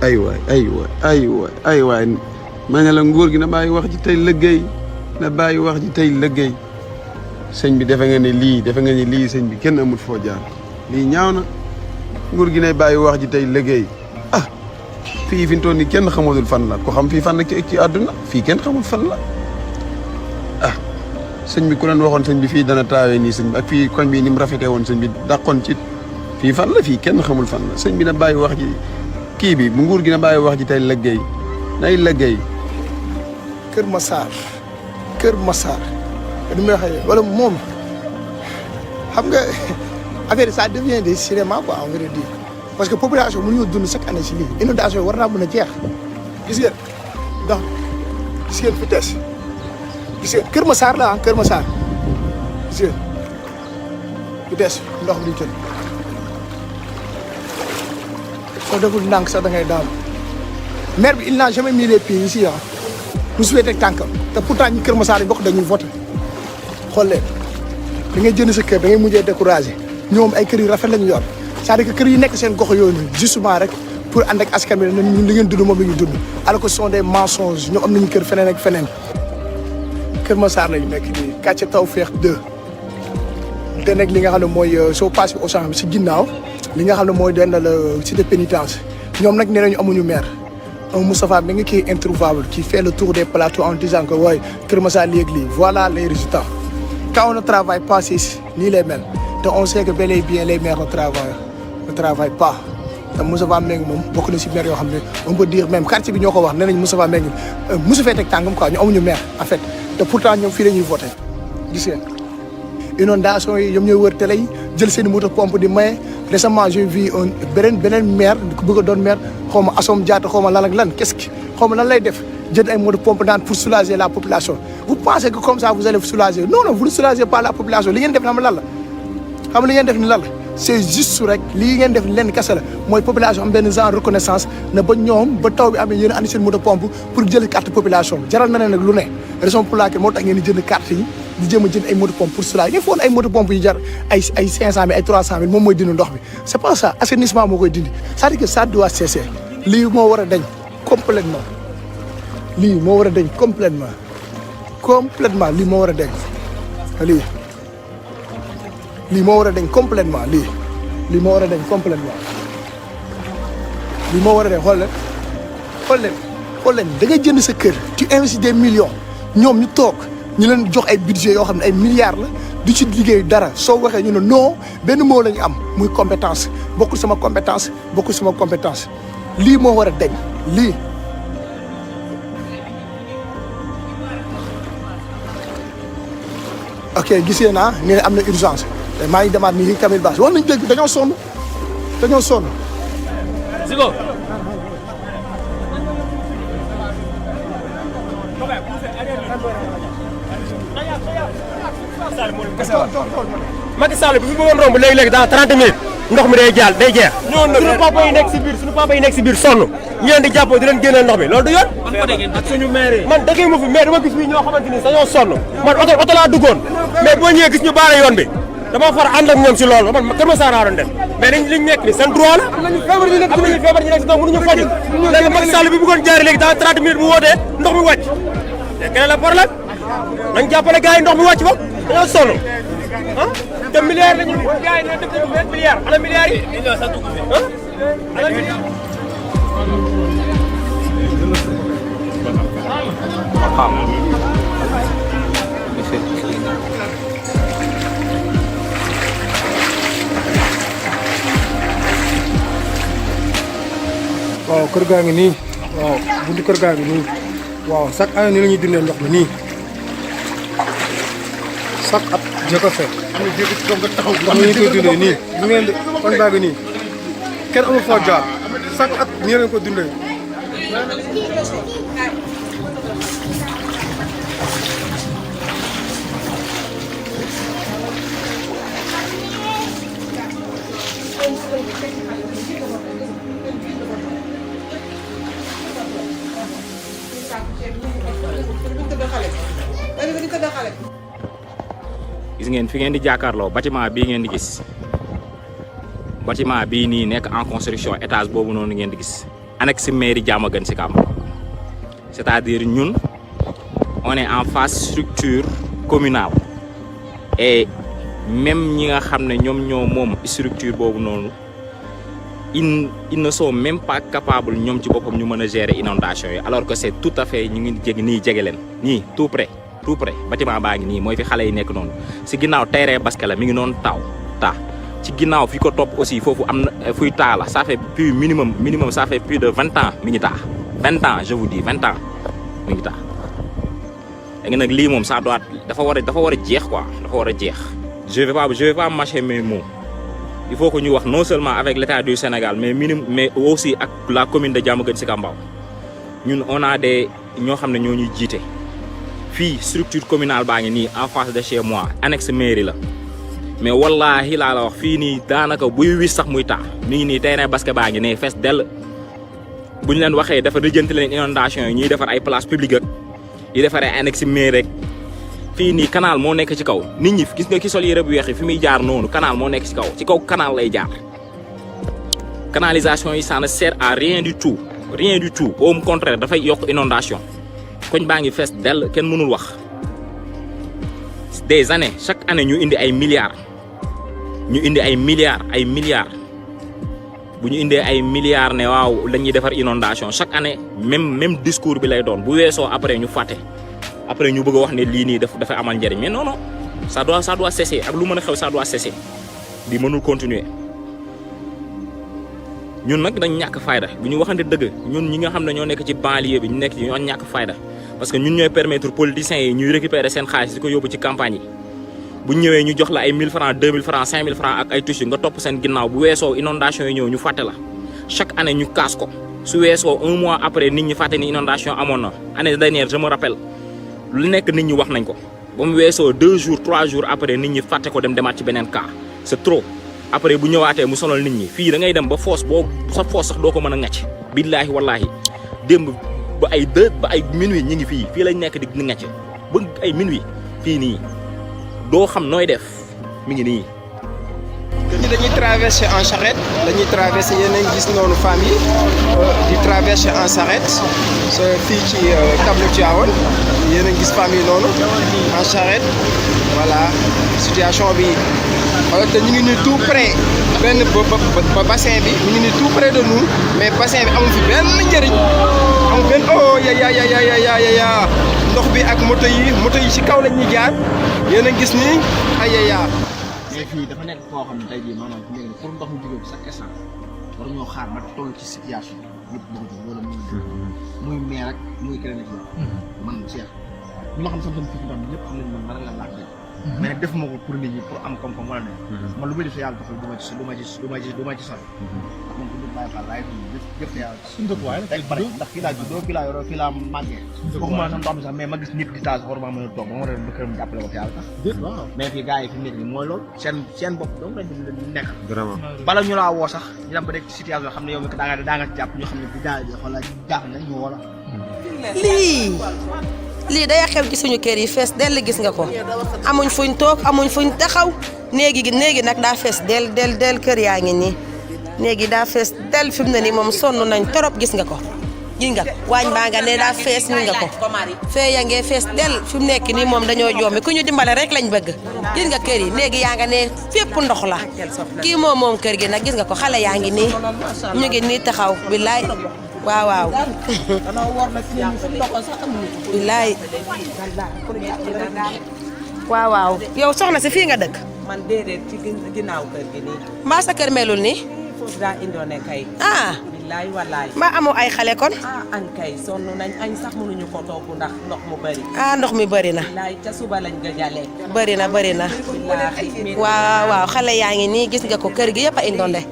ay waay ma ne la nguur gi na bàyyi wax ji tey liggéey na bàyyi wax ji tey liggéey sëñ bi defe nga ne lii sëñ bi kenn amul foo jaar lii ñaaw na nguur gi ne bàyyi wax ji tey liggéey fii fi mu toll nii kenn xamul fan la ko xam fii fan la ci àdduna fii kenn xamul fan la sëñ bi ku leen waxoon sëñ bi fii dana taawee nii sëñ bi ak fii koñ bi ni mu rafetee woon sëñ bi dàqoon ci fii fan la fii kenn xamul fan la sëñ bi na bàyyi wax ji kii bi bu nguur gi na bàyyi wax ji tey liggéey nay liggéey. Kër Massar li may waxee wala moom xam nga affaire ça devient des cinéma quoi on va dire parce que population mënuñoo dund chaque année si lii inondation war naa mën a jeex gis ngeen ndax gis ngeen vitesse gis ngeen Kër Massar la Kër Massar gis ngeen vitesse ndox bi di jël soo deful ndànk sax da ngay daanu maire bi il n'a jamais mis les pieds ici mu su fee teg tànkam te pourtant ñi Kër Massar yi bokk dañuy voté xool leen da ngay jënd sa kër da ngay mujjee découragé ñoom ay kër yu rafet lañu yor c'est-à-dire que kër yi nekk seen gox yooyu justement rek pour ànd ak askan bi ñun li ngeen dund moom la ñu dund alors que ce sont des mensonges ñoom am nañu kër feneen ak feneen Kër Massar lañu nekk nii quartier Tawfekh 2 te nag li nga xam ne mooy soo passé au champ bi si ginnaaw li nga xam ne mooy dendal cité pénitence ñoom nag nee nañu amuñu maire un Moustapha mi ngi kii introuvable qui fait le tour des plateaux en disant que waaye Kër Massar léegi voilà les résultats quand on ne travaille pas ici nii lay mel te on sait que bel et bien les maires ne travaillent pas te Moustapha Mbengue moom bokk na si maire yoo xam ne on peut dire même quartier bi ñoo ko wax nee nañ Moustapha Mbengue mosu fee teg tàngam quoi ñu amuñu maire en fait te pourtant ñoom fii la ñuy voté gis ngeen inondation yi ñoom ñooy wër télé yi jël seen moto pompe di maye récemment j'ai vu beneen maire ku bëgg a doon maire xaw ma Assom Diatta xaw ma lan ak lan qu'est-ce que xaw ma lan lay def jënd ay moto pompe naan pour soulager la population vous pensez que comme ça vous allez soulager non vous ne soulagez pas la population li ngeen def xam lan la xam li ngeen def ni lan la c'est juste rek lii ngeen def lenn kese la mooy population am benn genre reconnaissance ne ba ñoom ba taw bi amee yéen a andi seen moto pompe pour jël carte population bi jaral na ne nag lu ne raison pour laquelle moo tax ngeen di jënd carte yi di jéem a jënd ay moto pompe pour soulager ngeen foog ay moto pompe yu jar ay 500 000 ay 300 000 moom mooy dindi ndox bi c'est pas ça assainissement moo koy dindi c'est-à-dire que ça doit cesser lii moo war a dañ complètement lii moo war a dañ complètement lii moo war a dañ lii moo war a dañ complètement lii moo war a dañ complètement lii moo war a dañ xool leen da ngay jënd sa kër tu investis des millions ñoom ñu toog ñu leen jox ay budget yoo xam ne ay milliards la du ci liggéey dara soo waxee ñu ne non benn moo la ñu am muy compétence bokkul sama compétence lii moo war a dañ lii ok gisee naa ne am na urgence maa ngi demaat nii Camille Bass wax nañu dëgg dañoo sonn Zigo Macky Sall bi fi bëggoon romb léegi dans 30 minutes ndox mi day jeex suñu papa yi nekk si biir sonn ñu leen di jàppoo di leen génneel ndox mi loolu du yoon ak suñu maire man dëggee ma fi mais dama gis fii ñoo xamante ni dañoo sonn man oto laa duggoon mais boo ñëwee gis ñu baare yoon bi dama far ànd ak ñoom si loolu man Kër Massar laa doon def mais liñ nekk ni seen droit la am nañu feebar ñu nekk si donc mënuñu faju léegi Macky Sall bi bëggoon jaare léegi dans 30 minutes bu wootee ndox mi wàcc te quel est le problème nañ jàppale gars yi ndox mi wàcc ba dañoo sonn te milliards lañu gars yi ne def nañu 20 milliards ana milliards yi ana milliards waaw kër gaa ngi nii waaw buntu kër gaa ngi nii waaw chaque année ni la ñuy dundee ndox mi nii chaque at jëkko fekk am na jëkko toog nga taxaw ndox mi ñu koy dundee nii ñu ngeen di kon baa ngi nii kenn amul foo jaar chaque at nii lañ ko dundee gis ngeen fi ngeen di jàkkaarloo bâtiment bii ngeen di gis bâtiment bii nii nekk en construction étage boobu noonu ngeen di gis annexe mairie Diamaguène Sicap Mbao c'est-à-dire ñun on est en phase structure communale et même ñi nga xam ne ñoom ñoo moom structure boobu noonu ils ne sont même pas capables ñoom ci boppam ñu mën a gérer inondation yi alors que c'est tout à fait ñu ngi jege leen nii tout près bâtiment baa ngi nii mooy fi xale yi nekk noonu si ginnaaw terrain basket la mi ngi noonu taa ci ginnaaw fi ko topp aussi foofu am na fuy taa la ça fait plus minimum ça fait plus de 20 ans mi ngi taa 20 ans je vous dis 20 ans mi ngi taa léegi nag lii moom ça doit dafa war a jeex quoi dafa war a jeex je vais pas mâcher mes mots il faut que ñu wax non seulement avec l'État du Sénégal mais aussi ak la commune de Diamaguène Sicap Mbao ñun on a des ñoo xam ne ñoo ñuy jiite fii structure communale baa ngi nii en face de chez moi annexe mairie la mais wallahi laa la wax fii nii daanaka buy wis sax muy taa mi ngi nii terrain basket baa ngi ne fees dell bu ñu leen waxee dafa lijjanti leen inondation yi ñuy defar ay place publique ak yi defar ay annexe mairie rek fii nii canal moo nekk ci kaw nit ñi gis nga ki sol yére bu weex yi fi muy jaar noonu canal moo nekk ci kaw canal lay jaar canalisation yi ça ne sert à rien du tout au contraire dafay yokk inondation koñ baa ngi fees dell kenn mënul wax des années chaque année ñu indi ay milliards bu ñu indee ay milliards ne waaw dañuy defar inondation chaque année même discours bi lay doon bu weesoo après ñu fàtte après ñu bëgg a wax ne lii nii dafa amal njëriñ mais non ça doit cesser ak lu mën a xew ça doit cesser di mënul continuer ñun nag dañ ñàkk fayda bu ñu waxante dëgg ñun ñi nga xam ne ñoo nekk ci banlieue bi ñu nekk ci ñoo ñàkk fayda parce que ñun ñooy permettre politiciens yi ñuy récupérer seen xaalis di ko yóbbu ci campagne yi bu ñu ñëwee ñu jox la ay 1000 francs 2000 francs 5000 francs ak ay touches nga topp seen ginnaaw bu weesoo inondation yi ñëw ñu fàtte la chaque année ñu kaas ko su weesoo un mois après nit ñi fàtte ni inondation amoon na année dernière je me rappelle lu nekk nit ñi wax nañ ko ba mu weesoo 2 jours 3 jours après nit ñi fàtte ko demaat ci beneen cas c'est trop après bu ñëwaatee mu sonal nit ñi fii da ngay dem ba foos sa foos sax doo ko mën a ŋàcc billaahi wallaahi démb ba ay minuit ñi ngi fii lañ nekk di ŋàcc ba ay minuit fii nii doo xam nooy def mi ngi nii. ñi dañuy traverser en charrette dañuy traverser yéen a ngi gis noonu femmes yi di traverser en charrette fii ci tableau Tivaouane yéen a ngi gis femmes yi noonu en charrette voilà situation bi te ñu ngi nii tout près benn ba bassin bi ñu ngi nii tout près de nous mais bassin bi amul fi benn njëriñ amul benn ya ndox bi ak moto yi ci kaw lañ ñuy jaar yéen a gis nii mais fii dafa nekk foo xam ne tey jii maanaam fi nekk pour ndox mu jógee chaque instant war ñoo xaar ba toll ci situation yëpp bëgg a jóg wala muy maire ak muy keneen ak man Cheikh ñi ma xam sax fii tam ñëpp xam nañ man dara nga laaj mais nag def ma ko pour nit ñi pour am koom-koom wala ne man lu may def sa yàlla taxul du ma ci sori man ko dul bàyyi xel laay jëf yàlla suñu dëkkuwaay rek pare ndax fii laa juddoo fii laa yoroo fii laa màggee waxuma sax ndox mi sax mais ma gis nit di taal sax war maa mën a toog ba ma war a ba këram jàppale ko fi yàlla tax mais fii gars yi fi nekk ni mooy loolu seen bopp donc lañ nekk bala ñu laa woo sax ñu dem ba nekk ci situation yoo xam ne yow mi daa nga ci jàpp ñu xam ne bi daa xool la jaax nañ ñu woo la lii day xew ci suñu kër yi fees dell gis nga ko amuñ fuñ toog amuñ fuñ taxaw néegi nag daa fees del kër yaa ngi nii néegi daa fees del fi mu ne nii moom sonn nañ torop gis nga ko gis nga waañ baa nga ne daa fees ñu nga ko fee ya ngee fees del fi mu nekk nii moom dañoo jombi ku ñu dimbale rek lañ bëgg gis nga kër yi néegi yaa nga ne fépp ndox la kii moom kër gi nag gis nga ko xale yaa ngi nii ñu ngi nii taxaw billaay waaw billaay waaw yow soxna si fii nga dëkk man déedéet ci ginnaaw kër gi nii mbaa sa kër melul nii foofu daa indoone kay billaay wallaay mbaa amoo ay xale kon añ kay sonn nañ añ sax mënuñu ko togg ndax ndox mu bëri ndox mi bëri na billaay ca suba lañ gëj a lekk bëri na waaw xale yaa ngi nii gis nga ko kër gi yëpp a indoone